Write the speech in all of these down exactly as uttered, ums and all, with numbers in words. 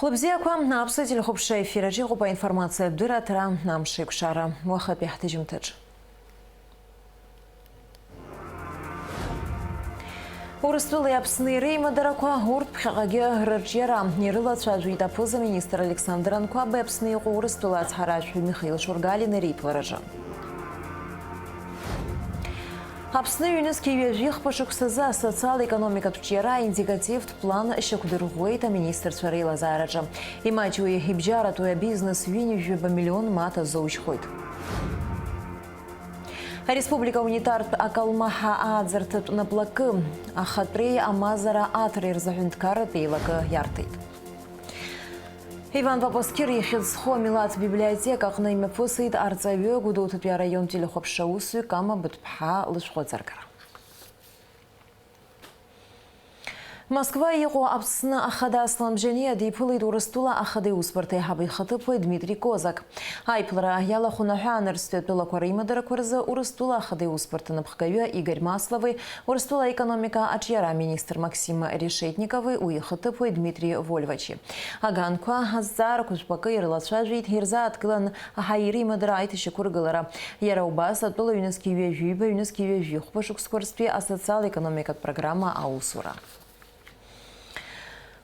Лыбзиақәа, аԥсуа телехәаԥшра ефираҿ иҟоуп аинформациатә дырраҭара «Амш еиқәшара» уахатәи ҳҭыжьымҭаҿ. Урыстәылеи Аԥсни реимадарақәа, урҭ ԥхьаҟагьы рырҿиара ирылацәажәеит аԥыза-министр Александр Анқәаби Аԥсны иҟоу Урыстәыла ацҳаражәҳәаҩ Михаил Шургалини реиԥылараҿы. Аԥсны ҩнызқьи ҩажәи хԥа шықәсазы асоциал-економикатә ҿиара аиндикативтә план шьақәдырӷәӷәеит аминистрцәа реилазаараҿы. Имаҷуи ибжьаратәуи абизнес ҩынҩажәаба миллион мааҭ азоужьхоит. Ареспублика унитартә акалмаҳа ааӡарҭатә наплакы ахатәреи амазара аҭареи рзы аҳәынҭқарратә еилакы иарҭеит. Иван Папаскир ихьыӡ зху амилаҭ библиотека аҟны имҩаԥысит арҵаҩы Гәдоуҭатәи араион телехәаԥшра аусзуҩ Кама Быҭәԥҳа лышәҟәыҵаркра. Москва иҟоу Аԥсны Ахада Аслан Бжьаниа диԥылеит Урыстәыла Ахада иусбарҭа аиҳабы ихаҭыԥуаҩ Дмитри Козак. Аиԥылара иалахәын аҳәаанырцәтәи атәылақәа реимадарақәа рзы Урыстәыла Ахада иусбарҭа напхгаҩы Игорь Маслови, Урыстәыла аекономика аҿиара аминистр Максим Решетникови уи ихаҭыԥуаҩ Дмитри Вольвачи. Аганқәа азҵаарақәа жәпакы ирылацәажәеит, ирзааҭгылан аҳаирымадара аиҭашьақәыргылара. Иара убас атәыла ҩнызқьи ҩажәи ҩба, ҩнызқьи ҩажәи хәба шықәсқәа рзтәи асоциал-економикатә программа аусура.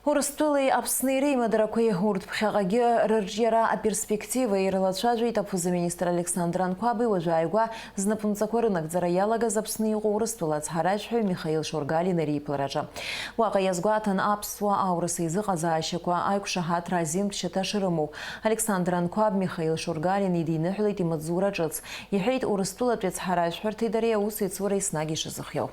Урыстәылеи Аԥсни реимадарақәеи урҭ ԥхьаҟагьы рырҿиара аперспективеи ирылацәажәеит аԥыза-министр Александр Анқәаби уажәы ааигәа знапынҵақәа рынагӡара иалагаз Аԥсны иҟоу Урыстәыла ацҳаражәҳәаҩ Михаил Шургалин реиԥылараҿы. Уаҟа иазгәаҭан аԥсуа аурыс еизыҟазаашьақәа аиқәшаҳаҭра азинтә шьаҭа шрымоу. Александр Анқәаб Михаил Шургалин идиныҳәалеит имаҵзура ҿыц. Иҳәеит, Урыстәылатәи ацҳаражәҳәарҭеи дареи аус еицура еснагь ишазыхиоу.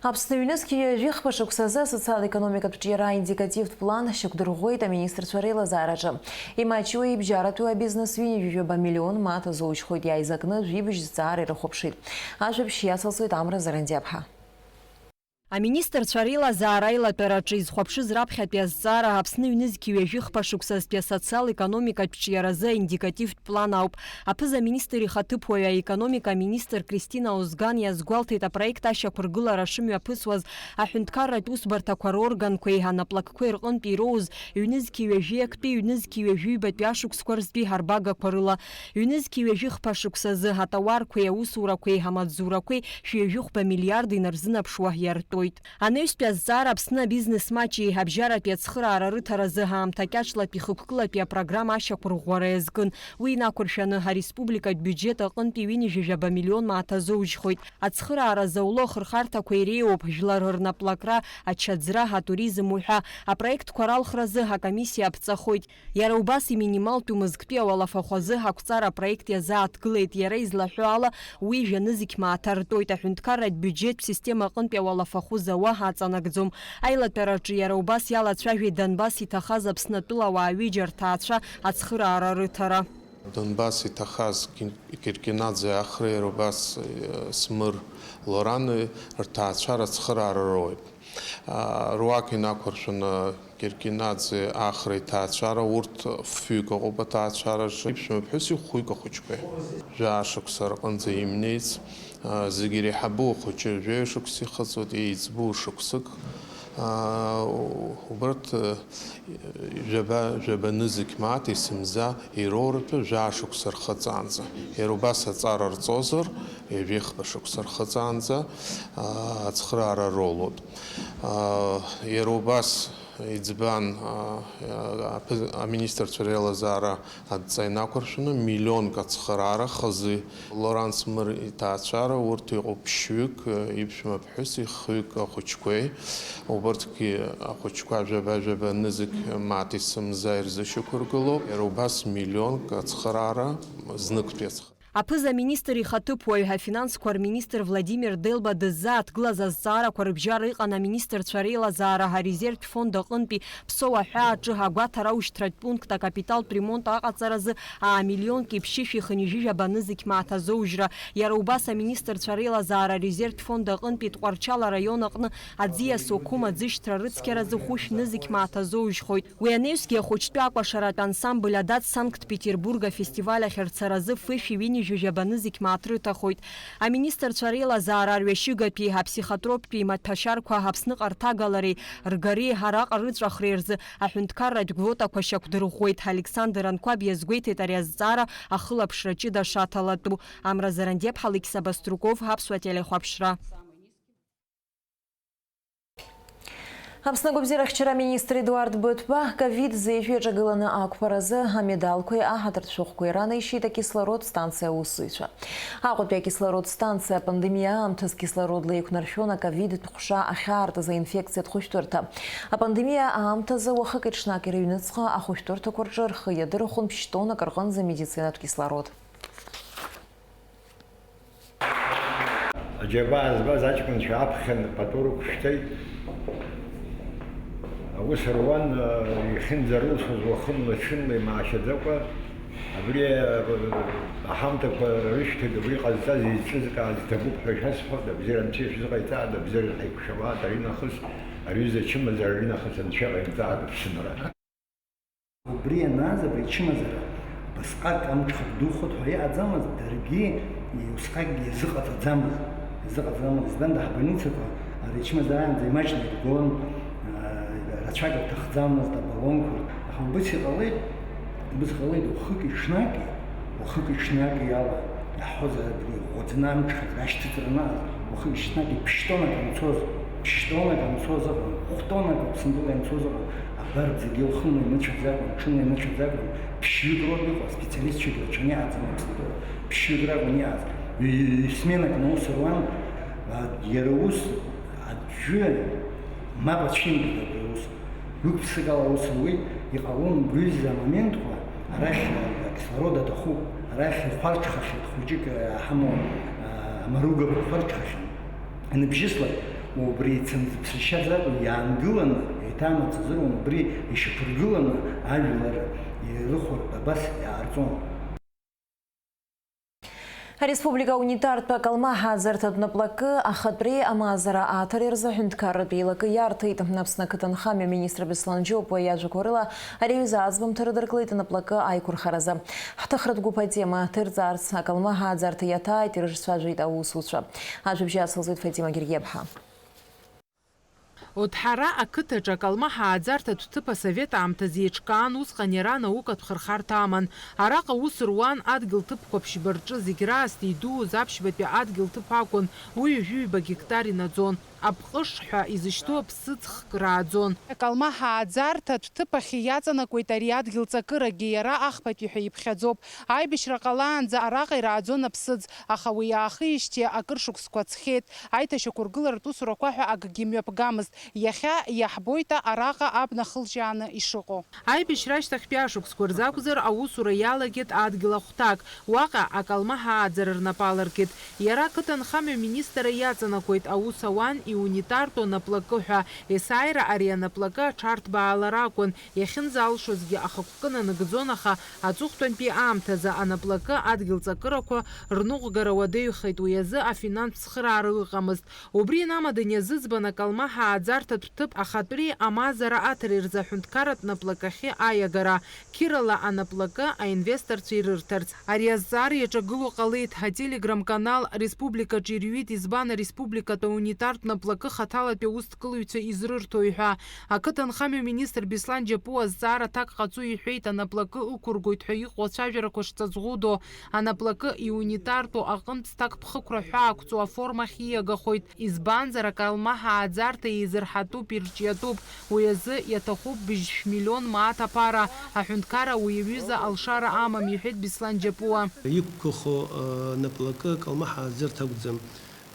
Аԥсны ҩнызқьи ҩажәи хԥа шықәсазы асоциал-економикатә ҿиара аиндикативтә план шьақәдырӷәӷәеит аминистрцәа реилазаараҿы. Имаҷуи ибжьаратәуи абизнес ҩынҩажәаба миллион мааҭ азоужьхоит, иааизакны жәибжь зҵаара ирыхәаԥшит. Ажәабжь иацылҵоит Амра Зарандиаԥҳа. Аминистрцәа реилазаара аилатәараҿы изхәаԥшыз раԥхьатәи азҵаара Аԥсны ҩнызқьи ҩажәи хԥа шықәсазтәи асоциал-економикатә ҿиаразы аиндикативтә план ауп. Аԥыза-министр ихаҭыԥуаҩ, аекономика аминистр Кристина Озган иазгәалҭеит, апроект ашьақәыргылара шымҩаԥысуаз аҳәынҭқарратә усбарҭақәа рорганқәеи анаплакқәеи рҟынтә ироуз ҩнызқьи ҩажәи актәи, ҩнызқьи ҩажәи ҩбатәи ашықәсқәа рзтәи арбагақәа рыла, ҩнызқьи ҩажәи хԥа шықәсазы атауарқәеи аусурақәеи амаҵзурақәеи шәи ҩажәи хәба миллиард инарзынаԥшуа иартәоит. Анаҩстәи азҵаара Аԥсны абизнес маҷи абжьаратәи ацхыраара рыҭаразы аамҭа кьаҿлатәи хықәкылатәи апрограмма ашьақәырӷәӷәара иазкын. Уи инақәыршәаны, ареспубликатә биуџьет аҟынтәи ҩынҩажәаба миллион мааҭ азоужьхоит. Ацхыраара зауло ахырхарҭақәа иреиуоуп, жәлар рнаплакра, ачаӡра, атуризм уҳәа. Апроектқәа ралхразы акомиссиа аԥҵахоит. Иара убас иминималтәу мызктәи ауалафахәы азы ақәҵара апроект иазааҭгылеит, иара излаҳәо ала, уи жәанызқь мааҭ артәоит, аҳәынҭқарратә биуџьеттә система аҟынтәи ауалафахәы зауа аҵанакӡом. Аилатәараҿы иара убас иалацәажәеит Донбасс иҭахаз Аԥсны атәылауаа ҩыџьа рҭаацәа ацхыраара рыҭара. Донбасс иҭахаз Кин-, Киркинаӡе Ахреи иара убас, э, Смыр Лорани рҭаацәа рыцхыраара роуеит. А, руак инақәыршәаны Киркинаӡе Ахра иҭаацәара, урҭ фҩык ыҟоуп аҭаацәараҿы, иԥшәма ԥҳәыси хәҩык ахәыҷқәеи. Жәаа шықәса рҟынӡа имнеиц, а, зегь иреиҳабу ахәыҷы жәаҩа шықәса ихыҵуеит, еиҵбу шықәсык. А, убарҭ, а, жәаба, жәаба нызқь мааҭ есымза ироуратәы жәаа шықәса рхыҵаанӡа. Иара убас аҵара рҵозар, ҩажәи хԥа шықәса рхыҵаанӡа, а, ацхыраара ролоуп. А, иара убас иӡбан, а, а, аԥы-, аминистрцәа реилазаара адҵа инақәыршәаны, миллионк ацхыраара хазы. Лоран Смыр иҭаацәара урҭ иҟоуп ԥшьҩык, а, иԥшәма ԥҳәыси хҩык ахәыҷқәеи. Убарҭгьы ахәыҷқәа жәаба-жәаба нызқь мааҭ есымза ирзышьақәыргылоуп. Иара убас миллионк ацхыраара, зныктәи ацхыраара. Аԥыза-министр ихаҭыԥуаҩ, афинансқәа рминистр Владимир Делба дыззааҭгылаз азҵаарақәа рыбжьара иҟан аминистрцәа реилазаара арезервтә фонд аҟынтәи Ԥсоу аҳәаа аҿы агәаҭара аушьҭратә пункт акапиталтә ремонт аҟаҵаразы аа миллионки ԥшьышәи хынҩажәижәаба нызқь мааҭ азоужьра. Иара убас аминистрцәа реилазаара арезервтә фонд аҟынтәи Тҟәарчал араион аҟны аӡиас Окума аӡышьҭра рыцқьаразы хәышә нызқь мааҭ азоужьхоит. Уи анаҩсгьы ахәыҷтәы акәашаратә ансамбль Адат Санкт-Петербург афестиваль ахь рцаразы фышәи ҩынҩажәи жәаба нызқь мааҭ рыҭахоит. Аминистрцәа реилазаара арҩашьыгатәи, аԥсихотроптәи маҭәашьарқәа Аԥсныҟа рҭагалареи ргареи араҟа рыҵәахреи рзы аҳәынҭқарратә квотақәа шьақәдырӷәӷәеит. Александр Анқәаб иазгәеиҭеит ари азҵаара ахылаԥшра ҷыда шаҭалатәу. Амра Зарандиаԥҳа, Алықьса Баструков, Аԥсуа телехәаԥшра. Аԥсны агәабзиарахьчара аминистр Едуард Быҭәба ковид зеижә иаҿагыланы ақәԥаразы амедалқәеи аҳаҭыртә шәҟәқәеи ранеишьеит акислород станциа аусзуҩцәа. Аҟәатәи акислород станциа апандемиа аамҭаз кислородла еиқәнаршәон аковидтә ҟәша ахьаартыз аинфекциатә хәышәтәырҭа. Апандемиа аамҭазы уахыки-ҽнаки рыҩныҵҟа ахәышәтәырҭақәа рҿы рхы иадырхәон ԥшь-тоннак рҟынӡа медицинатә кислород. Аџьабаа збаз аҷкәынцәа аԥхьан пату рықәшәҵеит. Аус руан, ихьынӡарылшоз уахынла-ҽынла имаашьаӡакәа. Абри, аҳамҭақәа рышьҭагь абри ҟазҵаз изҿызкааз иҭабуп ҳәа шәасҳәоит, абзиара анцәа ишәзыҟаиҵааит, абзиара ҳаиқәшәалааит, аринахыс, аҩыза ачымазара аринахыс анцәа иҟаимҵааит Аԥсынра. Убри анааз, абри ачымазара убасҟак амҽхак духоит ҳәа иҟаӡамызт, даргьы усҟакгьы иазыҟаҵаӡамызт, иазыҟаҵаӡамызт, избанда ҳбольницақәа ари ачымазараанӡа имаҷны иргон, аа, рацәак рҭахӡамызт, абалонқәа, аха убыс иҟалеит, убыс ҟалеит уахыки-ҽнаки, уахыки-ҽнаки ала, иаҳҳәозар, абри ӷәӷәаӡаны амҽхак рашьҭыҵра анааз, уахыки-ҽнаки ԥшь-тоннак анцоз, ԥшь-тоннак анцоз ыҟан, хә-тоннак Аԥсынтәыла ианцоз ыҟан, абарҭ зегьы уахынла имыцәаӡакәан, ҽынла имыцәаӡакәан, ԥшьҩык роуп иҟоу, аспециалистцәагьы рацәаны иҟаӡам Аԥсынтәыла, ԥшьҩык ракәын иҟаз. Ҩ-, ҩ-, сменак аус руан, а, иара ус аӡәы мап ацәимгеит абри аус. Ҩ-ԥсык ала аус руеит, иҟалон гәҩыза амоментқәа, арахь, а, акислород аҭахуп, арахь ихәарҽхахьеит, хәыҷык, а, ҳамоу, а, амаругақәа хәарҽхахьан. Аныбжьыслак, убри ицымцыԥсышьаӡакәа иаангыланы, еиҭа амаҵ азыруан, убри ишьақәыргыланы ажәлар ирыхәартә абас иаарҵон. Ареспублика аунитартә акалмаҳааӡарҭатә наплакы ахатәреи амазара аҭареи рзы аҳәынҭқарратә еилакы иарҭеит. Аԥсны ақыҭанхамҩа аминистр Беслан Џьопуа иажәақәа рыла, ари аҩыза аӡбамҭа рыдыркылеит анаплакы аиқәырхаразы. Ҳҭыхратә гәыԥ атема ҭырҵаарц акалмаҳааӡарҭа иаҭааит, ирыҿцәажәеит аусуцәа. Ажәабжь ацылҵоит Фатима Гергиаԥҳа. Оҭҳара ақыҭаҿы акалмаҳааӡарҭатә ҭыԥ асовет аамҭазы еиҿкаан, усҟан иара анаукатә хырхарҭа аман. Араҟа аус руан адгьыл ҭыԥқәа ԥшьба рҿы, зегь раасҭа идууз аԥшьбатәи адгьыл ҭыԥ акәын, уи ҩажәи ҩба гектар инаӡон. Аԥҟыш ҳәа изышьҭоу аԥсыӡ хк рааӡон. Акалмаҳааӡарҭатә ҭыԥ ахь иаҵанакуеит ари адгьыл ҵакырагьы, иара ахԥатәи ҳәа иԥхьаӡоуп. Аибашьра ҟалаанӡа араҟа ирааӡон аԥсыӡ, аха уи аахижьҭеи акыр шықәсқәа ҵхьеит. Аиҭашьақәыргыларатә усурақәа ҳәа акгьы мҩаԥгамызт. Иахьа иаҳбоит араҟа абна хылҿиааны ишыҟоу. Аибашьра ашьҭахьтәи ашықәсқәа рзы акәзар, аусура иалагеит адгьыл ахәҭак. Уаҟа акалмаҳааӡара рнапы аларкит. Иара ақыҭанхамҩа аминистр иаҵанакуеит, аус ауан иунитартә анаплакы ҳәа. Есааира ари анаплакы аҽарҭбаалар акәын, иахьынӡалшозгьы ахықәкы нанагӡон, аха аҵыхәтәантәи аамҭазы анаплакы адгьыл ҵакырақәа рныҟәгара уадаҩхеит, уи азы афинанстә цхыраара ыҟамызт. Убри инамаданы иазыӡбан акалмаҳааӡарҭатә ҭыԥ ахатәреи амазара аҭареи рзы аҳәынҭқарратә наплакахьы аиагара, қьырала анаплакы аинвесторцәа ирырҭарц. Ари азҵаара иаҿагыло ҟалеит, ателеграм-канал республикаҿы ирҩит, избан ареспубликатә аунитартә наплакы хаҭалатәи аусҭкылаҩцәа изрырҭои ҳәа. Ақыҭанхамҩа министр Беслан Џьапуа азҵаара аҭак ҟаҵо иҳәеит, анаплакы ықәыргоит ҳәа иҟоу ацәажәарақәа шҵаҵӷәыдоу. Анаплакы иунитартәу аҟынтә зҭакԥхықәра ҳәаақәҵоу аформа ахь ииагахоит, избанзар, акалмаҳааӡарҭа еизырҳатәуп, ирҿиатәуп, уи азы иаҭахуп быжьшә миллион мааҭ аԥара, аҳәынҭқарра уи аҩыза алшара амам, иҳәеит Беслан Џьапуа. Иқәгахо, э, наплакы акалмаҳааӡарҭа акәӡам.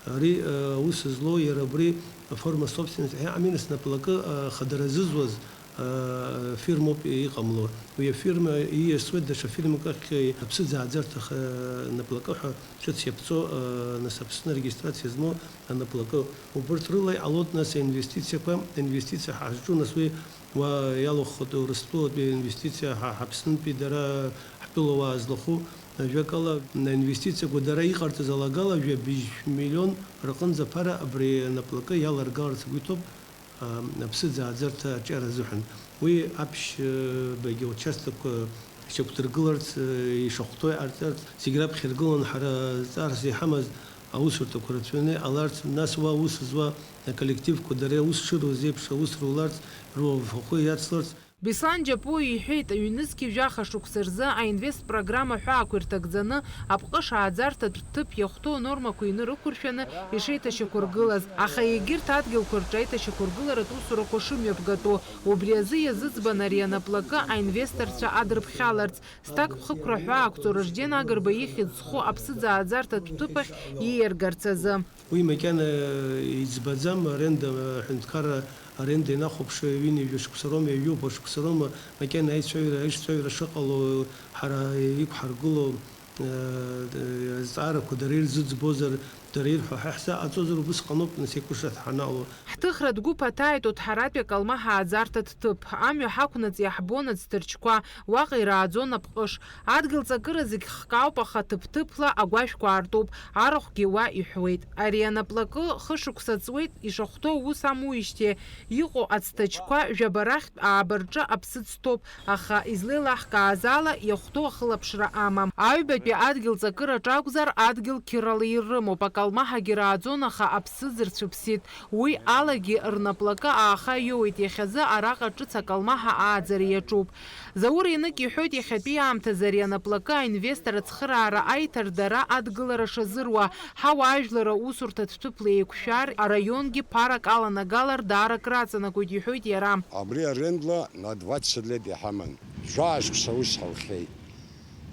Ари, э, аус злоу иара убри аформа собственности ҳәа аминус наплакы, э, хадара зызуаз, фирмоуп иҟамло. Уи афирма ииасуеит даҽа фирмак ахь аԥсыӡ ааӡарҭа наплакы ҳәа ҿыц иаԥҵоу, нас Аԥсны арегистрациа змоу анаплакы. Убырҭ рыла иҟалоит нас аинвестициақәа, аинвестициа ҳазҿу нас уи уа иалахәхоит Урыстәылатәи аинвестициа ҳа Ҳаԥснынтәи дара ҳтәылауаа злахәу. Ажәакала, аинвестициақәа дара иҟарҵаз алагала жәа быжь миллион рҟынӡа аԥара абри анаплакы иаларгаларц агәы иҭоуп. Аԥсыӡ ааӡарҭа аҿиара азыҳәан. Уи аԥшьбагьы аучастокқәа Ҳшьақәдыргыларц, ишахәҭоу иҟарҵарц, зегь раԥхьа иргыланы ҳара зҵаарас иҳамаз аусурҭақәа рацәаны иҟаларц, нас уа аус зуа аколлективқәа дара аус шыруаз еиԥш аус руларц, руа рхахәы иацларц. Беслан Џьапуа иҳәеит, ҩнызқьи жәаха шықәса рзы аинвест программа ҳәаақәа ирҭагӡаны, апҟыш ааӡарҭатә ҭыԥ иахәҭоу анормақәа инырықәыршәаны ишеиҭашьақәыргылаз, аха егьырҭ адгьылқәа рҿы аиҭашьақәыргыларатә усурақәа шымҩаԥгатәу, убри азы иазыӡбан ари анаплакы аинвесторцәа адырԥхьаларц, зҭакԥхықәра ҳәаақәҵоу Ражден Агрба ихьӡ зху аԥсыӡ ааӡарҭатә ҭыԥ ахь ииаргарц азы. Уи макьана иӡбаӡам, аренда, аҳәынҭқарра аренда инахәаԥшуа ҩынҩажәа шықәса роума, ҩажәи жәохә шықәса роума, макьана аицәажәара, аишцәажәара шыҟало, ҳара иқәҳаргыло, э, азҵаарақәа дара ирзыӡбозар, дара ирҳәо ҳәа ҳзаҟаҵозар, убысҟаноуп, нас, еиқәыршаҭ ҳанало. Ҳҭыхратә гәыԥ аҭааит Оҭҳаратәи акалмаҳа ааӡарҭатә ҭыԥ. Амҩа ҳақәнаҵ иаҳбон аӡҭарчқәа, уаҟа ирааӡон апҟыш. Адгьыл ҵакыра зегь хкаауп, аха ҭыԥ-ҭыԥла агәашәқәа аартуп, арахәгьы уа иҳәуеит. Ари анаплакы хышықәса ҵуеит, ишахәҭоу аус амуижьҭеи, иҟоу ацҭачқәа жәаба рахьтә ааба рҿы аԥсыӡ ҭоуп, аха излеилаҳкааз ала, иахәҭоу ахылаԥшра амам. Аҩбатәи адгьыл ҵакыраҿ акәзар, адгьыл қьырала ирымоуп, акалмаҳагьы рааӡон, аха аԥсыӡ рцәыԥсит. Уи алагьы рнаплакы ааха иоуеит, иахьазы араҟа ҿыц акалмаҳа ааӡара иаҿуп. Заур Енык иҳәоит, иахьатәи аамҭазы ари анаплакы аинвестор ацхыраара аиҭар дара адгылара шазыруа, ҳауаажәлар аусурҭа ҭҭәыԥла еиқәшәар, араионгьы ԥарак аланагалар даара краҵанакуеит, иҳәоит иара. Абри арендла на двадцать лет иҳаман. Жәаа шықәса аус ҳалхеит.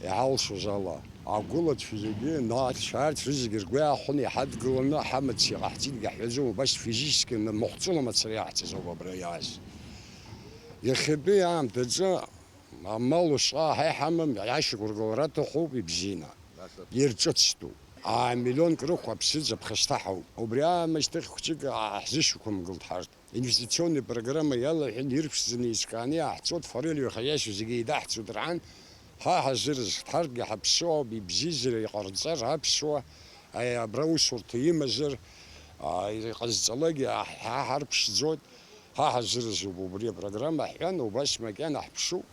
Иҳалшоз ала, агәылацәа зегьы, нарҭ, шәарҭ рызегьы ргәы иаахәаны иҳадгыланы ҳамаҵ иҟаҳҵеит, иаҳҳәаӡом, убас физически махәҵыла мацара иаҳҵаз ауп абра иааз. Иахьатәи аамҭаҿы амал ушҟа ҳа иҳамам, иашьақәыргылара аҭахуп, ибзианы. Ирҿыцтәуп. Аа, миллионк рыхә аԥсыӡ аԥхасҭа ҳауп. Убри аамышьҭахь хәҷык ааҳзышьақәымгылт ҳарҭ. Инвестиционный программа иалаҳәан, ирԥшӡаны еиҿкааны иаҳҵоит, форель ҩаха иашьо зегьы еидаҳҵоит рҳәан, ҳа ҳазырыз ҳарҭгьы ҳаԥсуа ауп, ибзиазар иҟарҵар аԥсуа, аи, абра усурҭа имазар, аи, иҟазҵалакгьы ҳа ҳарԥшӡоит, ҳа ҳазыразуп убри апрограмма ҳҳәан, убас макьана ҳԥшуп.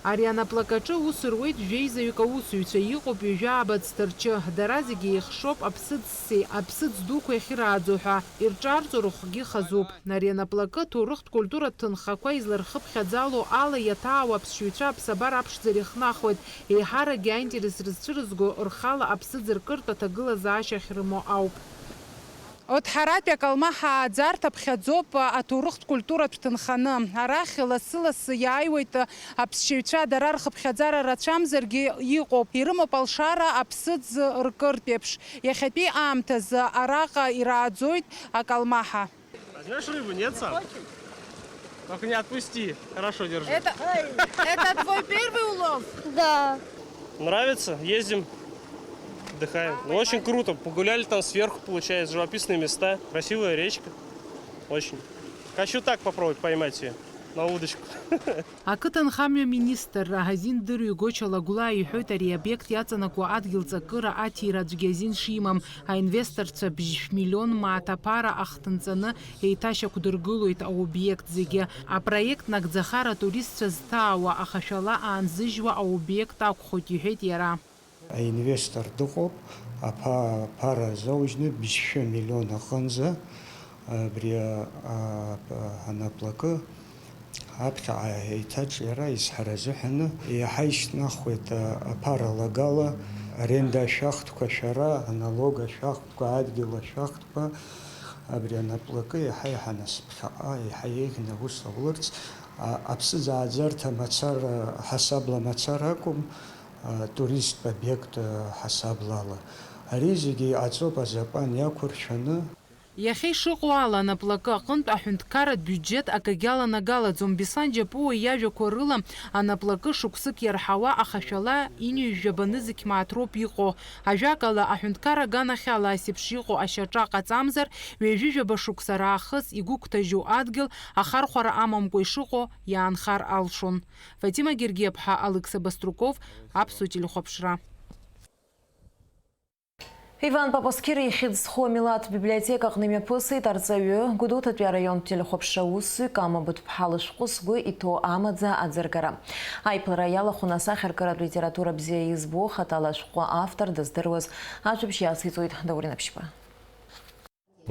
Ари анаплакаҿы аус руеит жәеизаҩык аусзуҩцәа, иҟоуп ҩажәа абацҭарчы. Дара зегьы еихшоуп аԥсыӡ ссеи аԥсыӡ дуқәа иахьырааӡо ҳәа, ирҿарҵо рыхәгьы хазуп. Ари анаплакы аҭоурыхтә культуратә ҭынхақәа излархыԥхьаӡало ала иаҭаауа аԥсшьаҩцәа аԥсабара аԥшӡара ихнахуеит, еиҳаракгьы аинтерес рызцәырызго рхала аԥсыӡ ркыртә аҭагылазаашьа ахьрымоу ауп. Оҭҳаратәи акалмаҳа ааӡарҭа ԥхьаӡоуп аҭоурыхтә культуратә ҭынханы. Арахь лассы-лассы иааиуеит аԥсшьаҩцәа, дара рхыԥхьаӡара рацәамзаргьы иҟоуп. Ирымоуп алшара аԥсыӡ ркыртә еиԥш. Иахьатәи аамҭазы араҟа ирааӡоит акалмаҳа. Возьмёшь рыбу, нет, сам? Очень. Только не отпусти. Хорошо, держи. Это, это твой первый улов? Да. Нравится? Ездим, отдыхаем. Ну, очень круто. Погуляли там сверху, получается, живописные места. Красивая речка. Очень. Хочу так попробовать поймать её на удочку. Ақыҭанхамҩа министр Раҳазин Дырҩи Гоча Лагәлаа иҳәоит, ари аобиект иаҵанакуа адгьыл ҵакыра аҭира аӡәгьы азин шимам, аинвесторцәа бжьшә миллион мааҭ аԥара ахҭынҵаны еиҭашьақәдыргылоит аобиект зегьы. Апроект нагӡахар атуристцәа зҭаауа ахашәала аанзыжьуа аобиект акәхоит, иҳәеит иара. Аинвестор дыҟоуп, аԥа-, аԥара азоужьны бжьшәа миллион аҟынӡа, абри, а, а, анаплакы аԥхьаҟа еиҭаҿиара изҳара азыҳәаны иаҳа ишьҭнахуеит, а, аԥара лагала аренда ашәахтәқәа шәара, аналог ашәахтәқәа, адгьыл ашәахтәқәа, абри анаплакы иаҳа-иаҳа нас ԥхьаҟа еиҳа еиӷьны аус аулырц, а, аԥсыӡ ааӡарҭа мацара, ҳасабла мацара акәым, а, туристтә обиект, а, ҳасаблала. Ари зегьы иҟаҵоуп азакәан иақәыршәаны. Иахьа ишыҟоу ала, анаплакы аҟынтә аҳәынҭқарратә биуџьет акагьы аланагалаӡом. Беслан Џьапуа иажәақәа рыла, анаплакы шықәсык иарҳауа ахашәала ҩынҩажәаба нызқь мааҭ роуп иҟоу. Ажәакала, аҳәынҭқарра аганахьала асеиԥш иҟоу ашьаҿа ҟаҵамзар, ҩажәижәаба шықәса раахыс игәыгәҭажьу адгьыл ахархәара амамкәа ишыҟоу иаанхар алшон. Фатима Гергиаԥҳа, Алықьса Баструков, Аԥсуа телехәаԥшра. Иван Папасқьыр ихьӡ зху амилаҭтә библиотекаҟны имҩаԥысит арҵаҩы, Гәдоуҭатәи араионтә телехәаԥшра аусзуҩ Кама Быҭәԥҳа лышәҟәы Сгәы иҭоу амаӡа аӡыргара. Аиԥылара иалахәын асахьаркыратә литература бзиа избо, хаҭала ашәҟәы автор дыздыруаз ажәабжь иациҵоит Даур Инаԥшьба.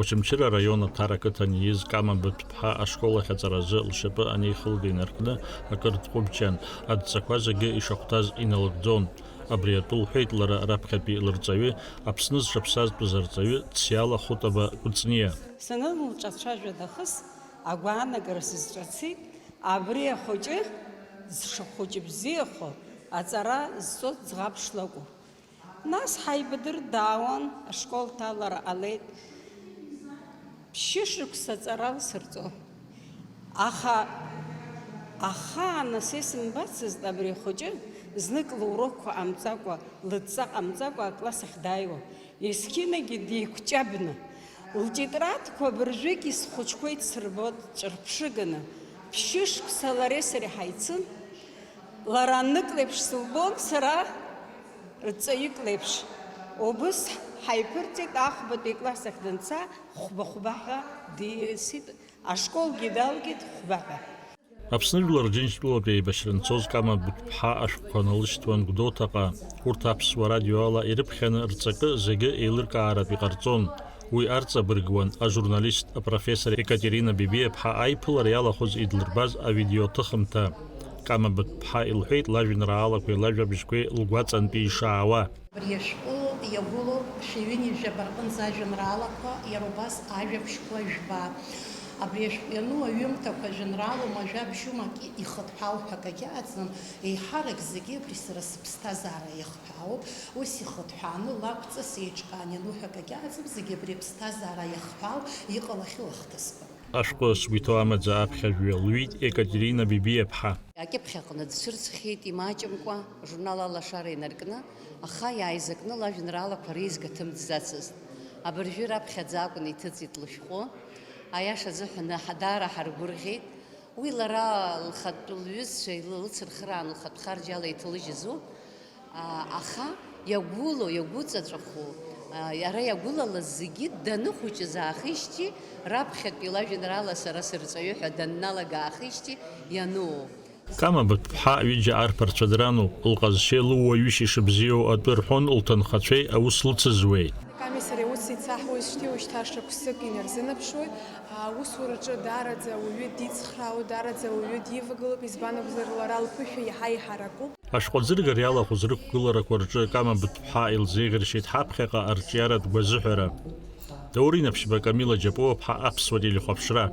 Очамчыра араион Аҭара ақыҭан ииз Кама Быҭәԥҳа ашкол ахь аҵаразы лшьапы анеихылга инаркны акыр дҟәыбҷан, адҵақәа зегьы ишахәҭаз иналыгӡон. Абри атәы лҳәеит лара раԥхьатәи лырҵаҩы, Аԥсны зҽаԥсазтәыз арҵаҩы Циала Хутаба Кәыҵниа. Санылҿацәажәа нахыс, агәаанагара сызҿыцит, абри ахәыҷы, зхәыҷы бзиахо, аҵара зҵо ӡӷаб шлакәу. Нас ҳаибадырт, даауан, ашкол ҭалара ҟалеит. Ԥшьышықәса аҵара лсырҵо. Аха ахаан асессиа сымбацызт абри ахәыҷы, знык лурокқәа ҟамҵакәа, лыдҵа ҟамҵакәа акласс ахь дааиуа. Есқьынагьы деиқәҷабны. Лтетрадқәа абыржәгьы схәыҷқәа идсырбоит ҿырԥшыганы. Ԥшьышықәса лареи сареи ҳаицын. Лара нык леиԥш сылбон, сара рҵаҩык леиԥш. Убыс ҳаиԥырҵит, ахәбатәи класс ахь данца, хәба-хәба ҳәа дисит, ашколгьы далгеит хәба ҳәа. Аԥсны Жәлар Џьынџьтәылатәи еибашьра анцоз Кама Быҭәԥҳа ашәҟәқәа налышьҭуан Гәдоуҭаҟа. Урҭ аԥсуа радиоала ирыԥхьаны рҵакы зегьы еилыркааратә иҟарҵон. Уи арҵабыргуан ажурналист, апрофессор Екатерина Бебиаԥҳа аиԥылара иалахәыз идлырбаз авидеоҭыхымҭа. Кама Быҭәԥҳа илҳәеит лажәеинраалақәеи лажәабжьқәеи лгәаҵантәи ишаауа. Абри ашәҟәы иагәылоуп шәи ҩынҩажәаба рҟынӡа ажәеинраалақәа, иара убас ажәабжьқәа жәба. Абри ашәҟәы иану аҩымҭақәа жәеинраалоума, жәабжьума акгьы ихыҭҳәаау ҳәа акагьы аӡам, еиҳарак зегьы абри сара сыԥсҭазаара иахҳәаауп, ус ихыҭҳәааны лакәҵас еиҿкаан иану ҳәа акагьы аӡам, зегьы абри аԥсҭазаара иахҳәаау иҟалахьоу ахҭысқәа. Ашәҟәы Сгәы иҭоу амаӡа аԥхьажәаҩ лҩит Екатерина Бебиаԥҳа. Акьыԥхь аҟны дцәырҵхьеит имаҷымкәа, журнал Алашара инаркны, аха иааизакны лажәеинраалақәа реизга ҭымҵӡацызт. Абыржәы раԥхьаӡа акәын иҭыҵит лышәҟәы. Аиаша азыҳәан ҳа-, даара ҳаргәырӷьеит. Уи лара лхатә лҩызцәа илыцырхыраан лхатә харџьала иҭалыжьыз ауп. А, аха иагәылоу, иагәыҵаҵәаху, а, иара иагәылалаз зегьы даныхәыҷыз аахижьҭеи, раԥхьатәи лажәеинраала Сара сырҵаҩы ҳәа данналага аахижьҭеи иануу. Кама Быҭәԥҳа ҩыџьа арԥарцәа дрануп, лҟазшьеи лыууаҩышьеи шыбзиоу атәы рҳәон лҭынхацәеи аус лыцызуеи. Ками сареи аус еицаҳуеижьҭеи уажәшьҭа шықәсык инарзынаԥшуеит. Аусураҿы даараӡа ауаҩы дицхраауеит, даараӡа ауаҩы дивагылоуп, избан акәзар, лара лԥышәа иаҳа еиҳаракуп. Ашәҟәы аӡыргара иалахәыз рықәгыларақәа рҿы Кама Быҭәԥҳа илзеиӷьаршьеит ҳаԥхьаҟа арҿиаратә гәазыҳәара. Даур Инаԥшьба, Камила Џьапуаԥҳа, Аԥсуа телехәаԥшра.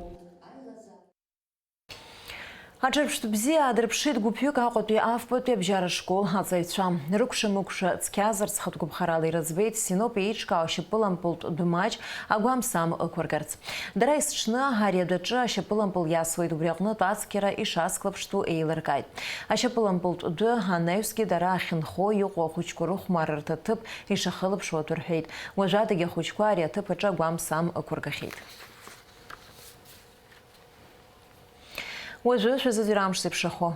Аҿырԥштә бзиа аадырԥшит гәыԥҩык Аҟәатәи афбатәи абжьара школ аҵаҩцәа. Рыкәша-мыкәша цқьазарц хатә гәаԥхарала ирыӡбеит Синоп еиҿкаау ашьапылампылтә дәы маҷ агәамсам ықәыргарц. Дара есҽны ари адәаҿы ашьапылампыл иасуеит, убри аҟнытә ацқьара ишацклаԥштәу еилыркааит. Ашьапылампылтә дәы анаҩсгьы дара ахьынхо иҟоу ахәыҷқәа рыхәмарырҭа ҭыԥ ишахылаԥшуа атәы рҳәеит. Уажәадагьы ахәыҷқәа ари аҭыԥ аҿы агәамсам ықәыргахьеит. Уажәы шәазыӡырҩ амш зеиԥшрахо.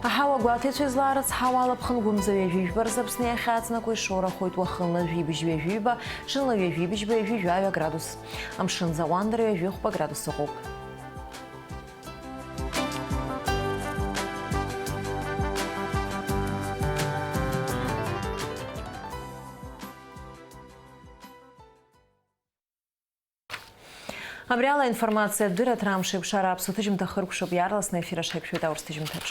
Аҳауа гәаҭеицәа излаарыцҳауа алаԥхын гәымза ҩажәи жәба рзы Аԥсны иахьаҵанакуа ишоурахоит уахынла жәибжь ҩажәиба, ҽынла ҩажәибжьба ҩажәи жәаҩа градус. Амшын заҟәандара ҩажәи хәба градус ыҟоуп. Абри ала аинформациатә дырраҭара амш еиқәшара аԥсуа ҭыжьымҭа хыркәшоуп, иаарласны аефир аҿы ҳаиқәшәоит аурыс ҭыжьымҭаҿ.